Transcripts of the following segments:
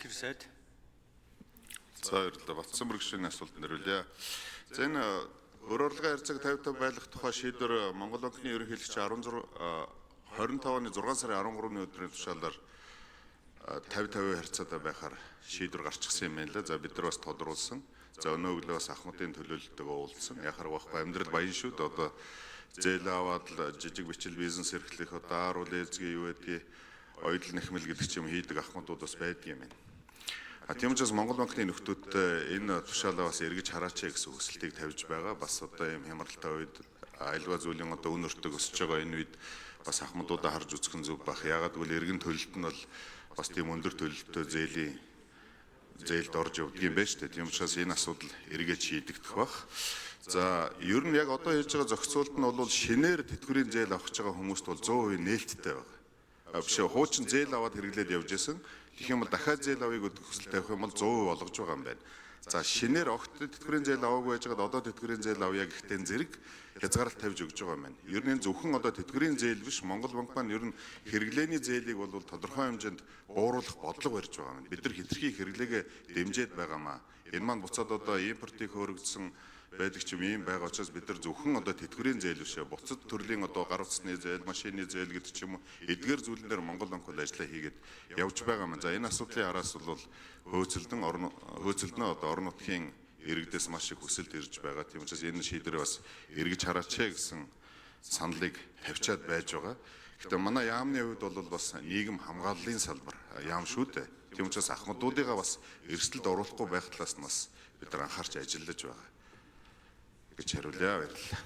Банкир сайд. За, баярлалаа. Батсанбар гишүүний асуултанд хариулъя. За, энэ өр орлогын харьцааг 50-50 байлгах тухай шийдвэр Монгол Банкны ерөнхийлөгч 16 25 оны 6 сарын 13-ны өдрийн тушаалаар 50-50 харьцаатай байхаар шийдвэр гарчихсан юм байна лээ. За, бид нар бас тодруулсан. За, өнөө өглөө бас ахмадын төлөөлөлтөйгөө уулзсан. Яхаар байхгүй, амьдрал баян шүү дээ. Одоо зээл аваад л жижиг бичил бизнес эрхлэх, одоо ааруул эзгүй юу гэдгийг оюул нэхмэл гэдэг ч юм хийдэг ахмадууд бас байдаг юм байна. А тийм учраас Монгол Банкны нөхдүүд энэ тушаалаа бас эргэж хараач гэсэн хүсэлтийг тавьж байгаа. Бас одоо ийм хямралтай үед, альва зүйлийн одоо үн өртөг өсөж байгаа энэ үед бас ахмадуудаа харж үзэх нь зөв бах. Яагаад гэвэл эргэн төлөлт нь бол бас тийм өндөр төлөлттэй зээлийн зээлд орж явдаг юм байна шүү дээ. Тийм учраас энэ асуудал эргэж шийдэгдэх бах. За, ер нь яг одоо хийж байгаа зохицуулт нь бол шинээр тэтгэврийн зээл авах гэж байгаа хүмүүст бол 100% нээлттэй байна. Биш ээ, хуучин зээл аваад хэрэглээд явж исэн. Тэгэх юм бол дахиад зээл авъя гэдэг хүсэл тавих юм бол 100% болгож байгаа юм байна. За, шинээр огт тэтгэврийн зээл аваагүй байж байгаад одоо тэтгэврийн зээл авъя гэхдээ зэрэг хязгаарлалт тавьж өгч байгаа юм байна. Ер нь зөвхөн одоо тэтгэврийн зээл биш, Монгол банк маань ер нь хэрэглээний зээлийг бол тодорхой хэмжээнд бууруулах бодлого барьж байгаа юм. Бид нар хэтэрхий хэрэглээгээ дэмжиж байгаамаа. Энэ маань буцаад одоо импортыг хөөрөгдсөн байдаг ч юм ийм байгаа учраас бид нар зөвхөн одоо тэтгэврийн зээл биш ээ, буцад төрлийн одоо гар утасны зээл, машины зээл гэдэг ч юм уу, эдгээр зүйлэн дээр Монгол банк бол ажиллаа хийгээд явж байгаа юм. За, энэ асуудлын араас бол хөөцөлдөн орон хөөцөлдөнөө одоо орон нутгийн иргэдээс маш их хүсэлт ирж байгаа. Тийм учраас энэ шийдвэрээ бас эргэж хараач ээ гэсэн саналыг тавьчаад байж байгаа. Гэхдээ манай яамны хувьд бол бас нийгэм хамгааллын салбар яам шүү дээ. Тийм учраас ахмадуудыгаа бас эрсдэлд оруулахгүй байх талаас нь бас бид нар анхаарч ажиллаж байгаа гэж хариулъя. Баярлалаа.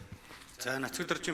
За, Нацгал Доржийн